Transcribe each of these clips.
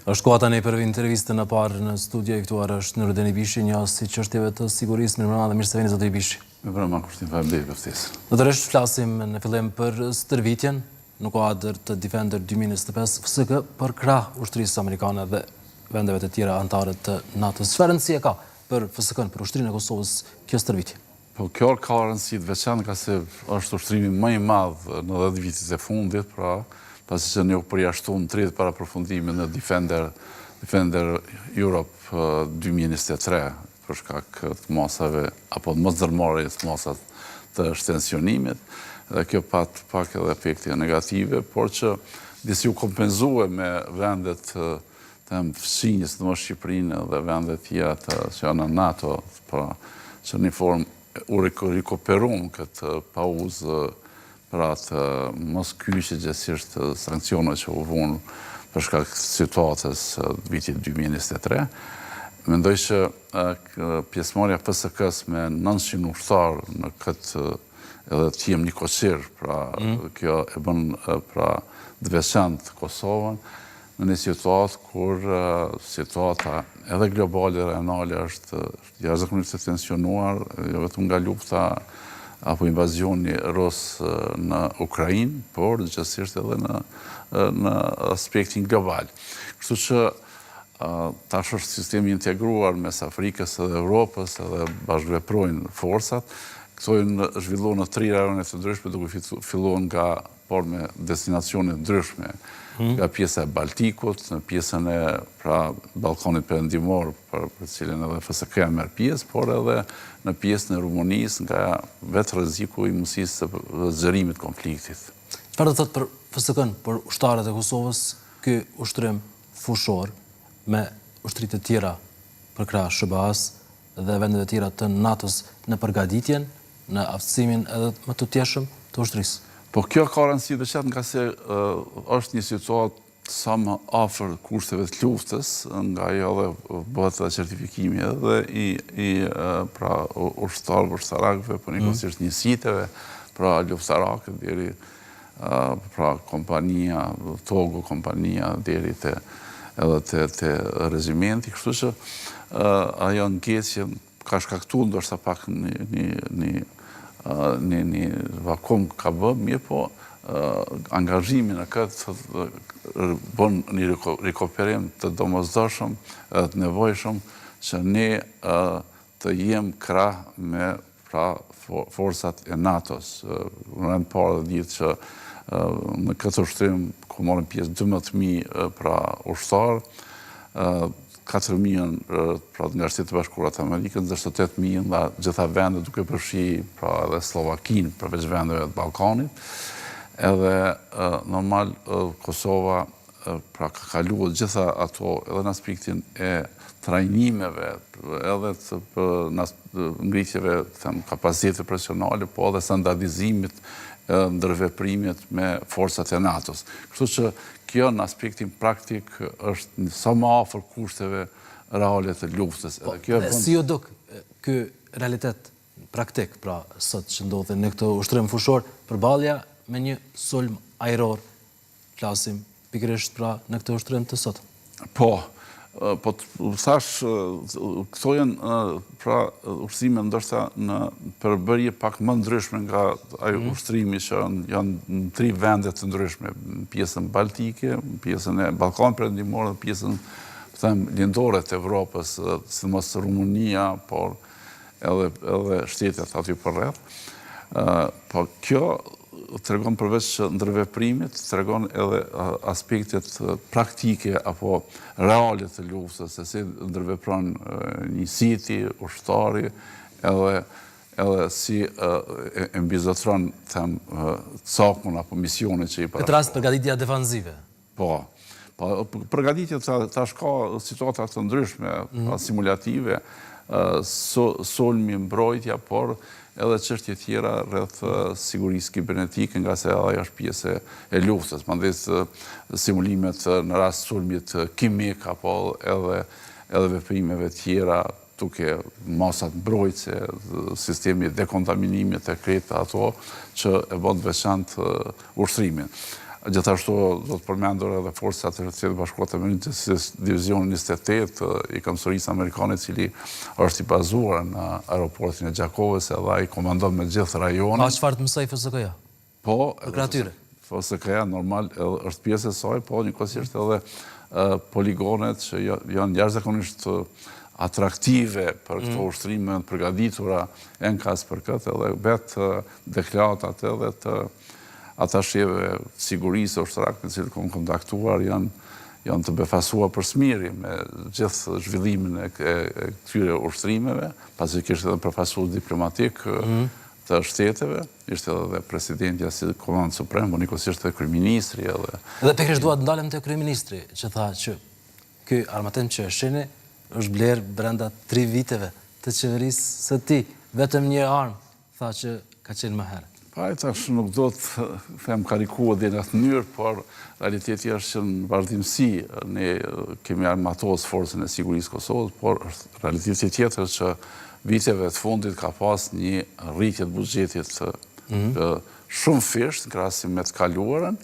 Është koha tani për intervistën e parë në studio i ftuar është Nurudin Ibishi, njohës i çështjeve të sigurisë. Mirëmbrëma dhe mirë se vini zoti Ibishi. Mirëmbrëma, Kushtim, faleminderit për ftesën. Natyrisht flasim në fillim për stërvitjen në kuadër të Defender 2025 FSK përkrah ushtrisë amerikane dhe vendeve të tjera anëtare të NATO-s. Çfarë rëndësie ka për FSK-në, për ushtrinë e Kosovës kjo stërvitje? Po kjo ka rëndësi të veçantë ngase është ushtrimi më i madh në 10 vitet e fundit, pra, pasi që ne u përjashtum 30 para përfundimit në Defender, Defender Europe 2023, për shkak të masave, apo të mos ndërmarrjes të masat të shtensionimit, dhe kjo pat pak edhe efekte negative, por që disi u kompenzue me vendet them fqinjë, sidomos Shqipërinë dhe vendet tjera të që janë në NATO, pra që një formë u rikuperum këtë pauzë pra të mos kyçje gjithsesi sankcionet që u vunë për shkak të situatës të vitit 2023. Mendoj që pjesëmarrja FSK-së me 900 ushtarë në këtë edhe të jem nikoqir, pra mm. kjo e bën pra të veçantë Kosovën, në një situatë kur situata edhe globale dhe rajonale është jashtëzakonisht e tensionuar, jo vetëm nga lufta apo invazioni rus në Ukrainë, por gjithsesi edhe në në aspektin global. Kështu që tash është sistemi integruar mes Afrikës edhe Evropës edhe bashkëveprojnë forcat. Këto janë zhvilluar në tri rajone të ndryshme, duke filluar nga por me destinacione të ndryshme, hmm. nga pjesa e Baltikut, në pjesën e pra Ballkanit Perëndimor, për, për cilën edhe FSK-ja merr pjesë, por edhe në pjesën e Rumunisë nga vetë rreziku i mundësisë së zgjerimit të konfliktit. Çfarë do të thotë për FSK-n, për ushtarët e Kosovës, ky ushtrim fushor me ushtritë e tjera përkrah SHBA-s dhe vendeve të tjera të NATO-s në përgatitjen, në aftësimin edhe më të mëtejshëm të ushtrisë. Po kjo ka rëndësi të veçantë ngase është një situatë sa më afër kushteve të luftës, nga ajo edhe bëhet edhe certifikimi edhe i, i pra ushtarëve, ushtarakëve, po njëkohësisht mm. njësiteve, pra luftarake deri pra kompania, togu kompania deri te edhe te, te regjimenti, kështu që ajo ngecje ka shkaktu ndoshta pak një, një, një, një, një vakum ka bë, mirëpo angazhimi në këtë bën një rikuperim të domosdoshëm edhe të nevojshëm që ne të jem krah me pra forcat e NATO-s. Në rend parë dhe dihet që në këtë ushtrim ku marrin pjesë 12.000 pra ushtarë, 4.000 janë pra nga Shtetet e Bashkuara të Amerikës, ndërsa 8.000 nga gjitha vendet duke përfshi pra edhe Sllovakinë përveç vendeve të Ballkanit. Edhe normal Kosova pra ka kaluar gjitha ato edhe në aspektin e trajnimeve, edhe të në ngritjeve, them, kapaciteteve profesionale, po edhe standardizimit, ndërveprimit me forcat e NATO-s. Kështu që kjo në aspektin praktik është sa më afër kushteve reale të luftës. Po, kjo e bën... Si ju duk ky realitet praktik, pra sot që ndodhi në këtë ushtrim fushor, përballja me një sulm ajror Flasim pikërisht pra në këtë ushtrim të sotëm. Po, po të thash, këto janë pra ushtrime ndoshta në përbërje pak më ndryshme nga ai mm. ushtrimi që janë në tri vende të ndryshme, në pjesën Baltike, në pjesën e Ballkanit Perëndimor dhe pjesën, them, lindore të Evropës, sidomos Rumunia, por edhe edhe shtetet aty përreth. Po kjo tregon përveç ndërveprimit, tregon edhe aspektet praktike apo reale të luftës, se si ndërvepron njësiti, ushtari, edhe edhe si e mbizotëron, them, cakun apo misionin që i parashtrohet. Këtë rast përgatitja defanzive. Po. Po, përgatitjet tash ka situata të ndryshme, mm. simulative, sulmi, mbrojtja, por edhe çështje tjera rreth sigurisë kibernetike, ngase ajo është pjesë e luftës. Mandej simulimet në rast sulmit kimik apo edhe edhe veprimeve tjera duke masat mbrojtëse, sistemi i dekontaminimit e krejt ato që e bën të veçantë ushtrimin. Gjithashtu do të përmendur edhe forcat e Shteteve të Bashkuara të Amerikës, si Divizioni 28 i këmbësorisë amerikane, i cili është i bazuar në aeroportin e Gjakovës edhe ai komandon me gjithë rajonin. Ka çfarë të mësojë FSK-ja? Po, përkrah tyre. FSK-ja normal edhe është pjesë e saj, po njëkohësisht edhe poligonet që janë jashtëzakonisht atraktive për këto mm. ushtrime të përgatitura enkas për këtë edhe vetë deklaratat edhe të atasheve të sigurisë ushtarak me të cilët kom kontaktuar janë janë të befasuar për së miri me gjithë zhvillimin e këtyre ushtrimeve, pasi kishte edhe përfaqësues diplomatik mm. të shteteve, ishte edhe presidentja si komandant suprem, po njëkohësisht edhe kryeministri edhe. Dhe pikërisht dua të ndalem te kryeministri, që tha që ky armatim që e shihni është blerë brenda tri viteve të qeverisë së tij, vetëm një armë tha që ka qenë më herët. Po ai tash nuk do të them kariku edhe në atë mënyrë, por realiteti është që në vazhdimësi ne kemi armatos forcën e sigurisë Kosovës, por është realiteti tjetër që viteve të fundit ka pas një rritje të buxhetit të mhm. shumëfishtë në krahasim me të kaluarën,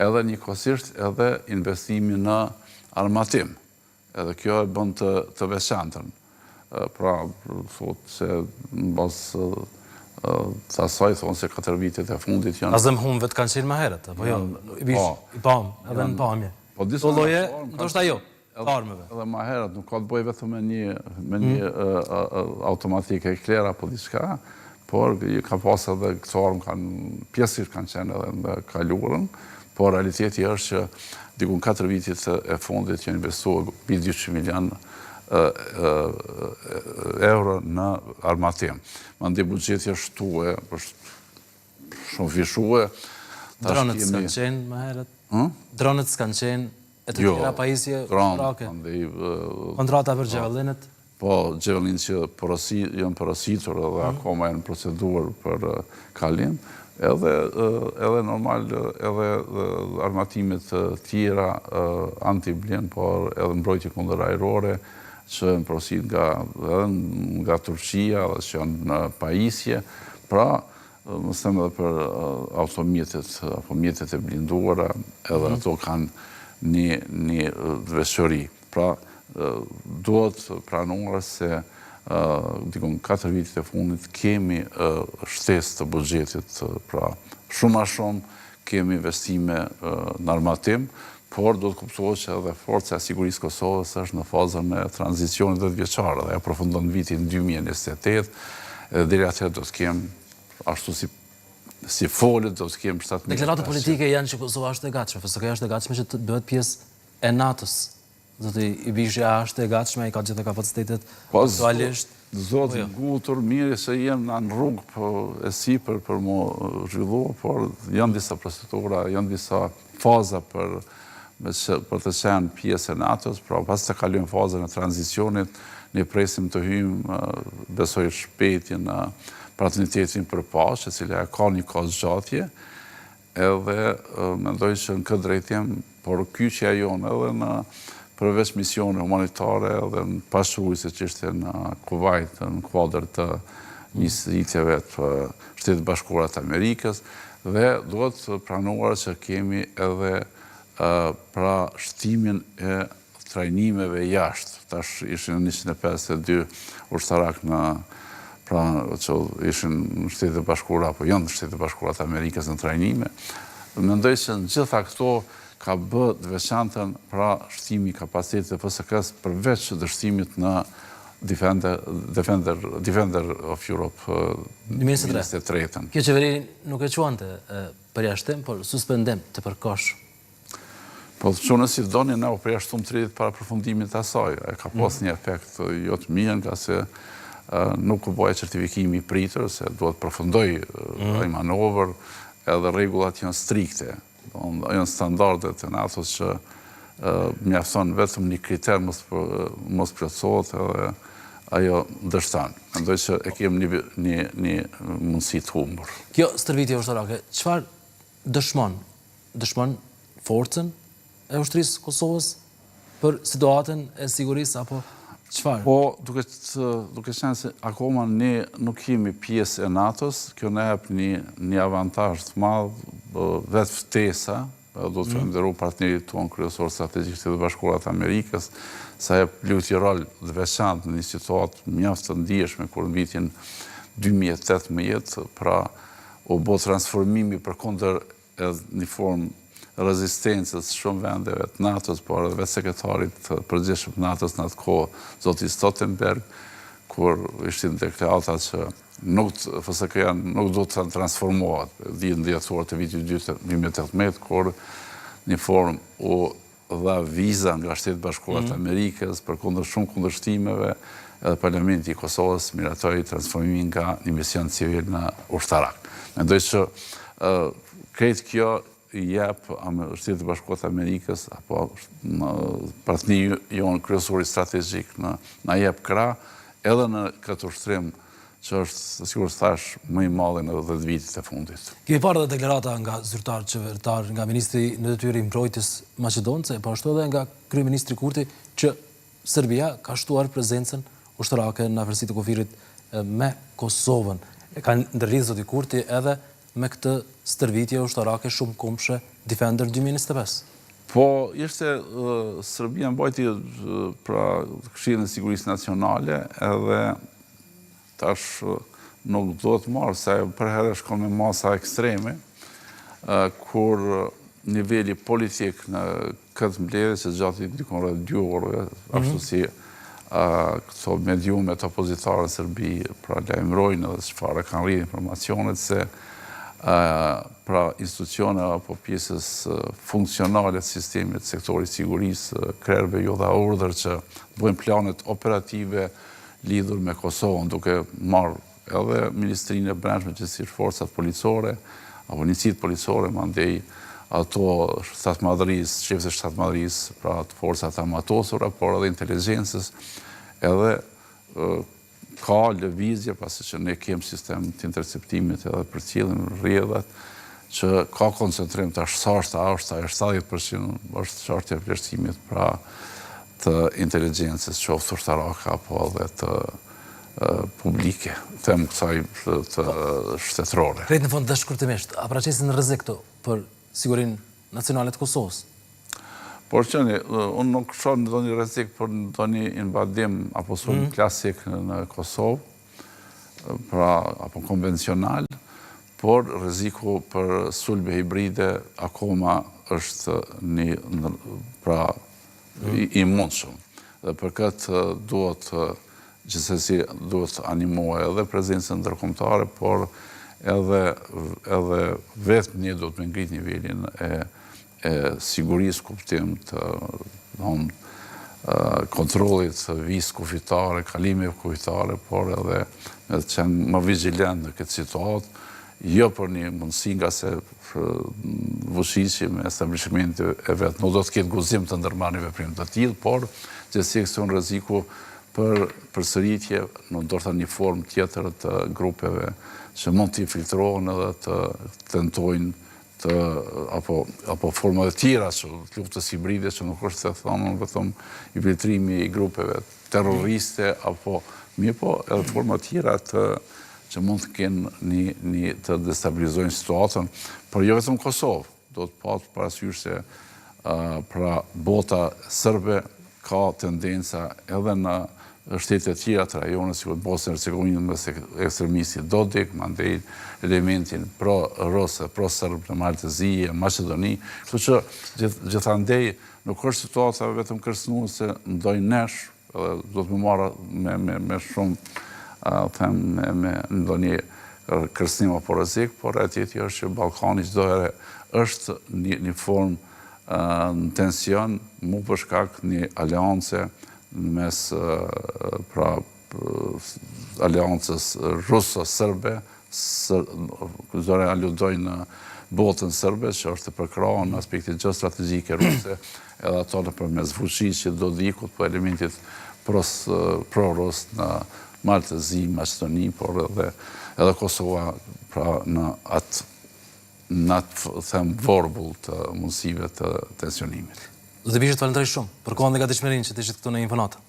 edhe njëkohësisht edhe investimi në armatim. Edhe kjo e bën të të veçantën. Pra, thotë se në bazë të asaj thonë se katër vitet e fundit janë... Azem Humvet kanë qenë më herët, apo jo? Po. I pam, edhe në pamje. Po disa lloje, ndoshta jo, të armëve. Edhe më herët, nuk ka të bëjë vetëm me një, me një mm. automatik Ekler apo diçka, por ka pas edhe këto armë kanë, pjesërisht kanë qenë edhe në kaluarën, Por realiteti është që diku në 4 vitet e fundit janë investuar mbi 200 milion euro në armatim. Mandej buxheti është shtue, është shumëfishue. Dronët s'kanë qenë më herët? Dronët s'kanë qenë e të jo, tjera pajisje ushtarake? Kontrata për Javelinët? Po, Javelin që porosi, janë porositur edhe mm. akoma janë procedurë për kalim, edhe, edhe normal, edhe armatimet të tjera anti-blin, por edhe mbrojtje kundërajrore, që janë porosit nga, edhe nga Turqia dhe që janë në pajisje, pra, mos them edhe për automjetet, apo mjetet e blinduara, edhe mm. ato kanë një, një veçori. Pra, duhet pranuar se diku në 4 vitet e fundit kemi shtesë të buxhetit, pra shumë ma shumë kemi investime në armatim, por duhet kuptuar që edhe Forca e Sigurisë Kosovës është në fazën e tranzicionit 10 vjeçare dhe ajo përfundon në vitin 2028 dhe deri atëherë do të kem ashtu si si folet do të kem 7500. Deklaratat politike janë që Kosova është e gatshme, FSK është e gatshme që të bëhet pjesë e NATO-s. Zoti Ibishi a është e gatshme, i ka gjitha kapacitetet po, aktualisht? Zoti po, jo. ngutur, mirë se jem në në rrugë po, e sipër për m'u zhvillu, por janë disa procedura, janë disa faza për, për të qenë pjesë e NATO-s, pra pas të kalojmë fazën e tranzicionit, ne presim të hyjmë, besoj shpejti në partneritetin për paqe, e cila e ka një kohëzgjatje, Edhe mendoj që në këtë drejtim, por kyçja jonë edhe në përveç misione humanitare edhe në paqeruajtëse që ishte në Kuvajt në kuadër të nisitjeve të Shteteve të Bashkuara të Amerikës dhe duhet pranuar që kemi edhe pra shtimin e trajnimeve jashtë, tash ishin 152 ushtarak në pra që ishin në Shtetet e Bashkuara apo janë në Shtetet e Bashkuara të Amerikës në trajnime. Mendoj se në gjitha këto ka bë të veçantën pra shtimi i kapacitetit të FSK-së përveç dështimit në Defender, Defender, Defender of Europe 2023. Kjo qeveri nuk e quante përjashtim, por suspendim të përkohshëm. Po të si doni, ne u përjashtum 3 ditë para përfundimit të asaj. E ka pas mm. një efekt jo të mirë, nga se nuk u bë certifikimi i pritur, se duhet përfundoj mm. ai manovër, edhe rregullat janë strikte, janë standarde të NATO-s që mjafton vetëm një kriter mos, mos plotësohet edhe ajo dështon. Mendoj që e kemi një, një, një mundësi të humbur. Kjo stërvitje ushtarake, çfarë dëshmon dëshmon forcën e ushtrisë së Kosovës për situatën e sigurisë apo çfarë? Po, duke duke qenë se akoma ne nuk jemi pjesë e NATO-s, kjo na jep një një avantazh të madh, vetë ftesa. Edhe duhet të falënderu partnerit tonë kryesor strategjik Shtetet e Bashkuara të Amerikës, se ajo luajti rol të veçantë në një situatë mjaft të ndjeshme kur në vitin 2018, pra u bo transformimi përkundër edhe një formë rezistencës shumë vendeve të NATO-s, por edhe vetë sekretarit të përgjithshëm të NATO-s në atë kohë, zoti Stoltenberg, kur ishin deklarata që Nuk, FSK-ja nuk do të transformohet, në dhjetor të vitit 2018, kur një formë u dha viza nga Shtetet e Bashkuara të mhm. Amerikës, përkundër shumë kundërshtimeve, edhe Parlamenti i Kosovës miratoi transformimin nga një mision civil në ushtarak. Mendoj që krejt kjo i jep Shtetet e Bashkuara të Amerikës, apo partneri jonë kryesori strategjik në na jep krah, edhe në këtë ushtrim që është, sikur thash, më i madhi në 10 vitet e fundit. Kemi parë edhe deklarata nga zyrtarë qeveritarë, nga ministri në detyrë i mbrojtjes maqedonase, po ashtu edhe nga kryeministri Kurti, që Serbia ka shtuar prezencën ushtarake në afërsi të kufirit me Kosovën. E ka ndërlidhë zoti Kurti edhe me këtë stërvitje ushtarake shumëkombëshe Defender 2025. Po, ishte, Serbia mbajti pra Këshillin e Sigurisë Nacionale edhe tash nuk duhet marrë se ajo përherë shkon me masa ekstreme, kur niveli politik në këtë mbledhje që zgjati diku rreth dy orëve, mhm. ashtu si këto mediumet opozitare në Serbi, pra lajmërojnë edhe çfarë kanë rrjedhë informacionet se pra institucione apo pjesës funksionale të sistemit sektorit sigurisë, krerëve ju dha urdhër që bëjnë planet operative lidhur me Kosovën, duke marrë edhe Ministrinë e Brendshme, gjithsesi forcat policore, apo njësitë policore, mandej ato shtatmadhërisë, shefit të shtatmadhërisë, pra të forcat e armatosura, por edhe inteligjencës, edhe ka lëvizje, pasi që ne kemë sistem të interceptimit edhe përcjellim rrjedhat, që ka koncentrim të sa është, a është, a është 70% është çështja e vlerësimit, pra të inteligjencës, qoftë ushtarake apo edhe të publike, them kësaj të shtetërore. Krejt në fund dhe shkurtimisht, a paraqesin rrezik këto për sigurinë nacionale të Kosovës? Por qëni, unë nuk shoh ndonjë rrezik për ndonjë invadim apo sulm mm. klasik në Kosovë, pra apo konvencional, por rreziku për sulme hibride akoma është një, pra, mm. i mundshëm. Dhe për këtë duhet Gjithsesi duhet të animohet edhe prezencën ndërkombëtare, por edhe edhe vetë ne duhet me ngrit nivelin e e sigurisë kuptim të thonë kontrollit të vijës kufitare, kalimeve kufitare, por edhe me të qenë më vigjilent në këtë situatë, jo për një mundësi ngase Vuçiqi me establishmentin e vet nuk do të ketë guxim të ndërmarrë një veprim të tillë, por gjithsesi ekziston rreziku për përsëritje në ndoshta një formë tjetër të grupeve që mund të infiltrohen edhe të tentojnë të apo apo forma të tjera që të luftës hibride që nuk është të thonë vetëm infiltrimi i grupeve terroriste apo mirëpo edhe forma të tjera të që mund të kenë një, një të destabilizojnë situatën, por jo vetëm Kosovë, Do të patë parasysh se pra bota serbe ka tendenca edhe në shtete të tjera të rajonit, sikur Bosnjë e Hercegovinën me ekstremistin Dodik, mandej elementin pro-rus e pro-serb në Mal të Zi e Maqedoni, kështu që gjithandej nuk është situata vetëm kërcënuese ndaj nesh, Edhe do të më marrë me, me, me shumë, them, me, me ndonjë kërcënim apo rrezik, por realiteti është që Ballkani çdo herë është një, një formë në tension, mu për shkak një aleance mes pra aleancës ruso-serbe, Zore aludoj në botën serbe, që është e përkrahur në aspektin gjeostrategjike ruse, edhe ato nëpërmes Vuçiqit, Dodikut, po elementit pro-rus në Mal të Zi, Maqedoni, por edhe edhe Kosova, pra në atë në atë them vorbull të mundësive të tensionimit. Zoti Bishi, të falenderoj shumë për kohën dhe gatishmërinë që të ishit këtu në Infonatë.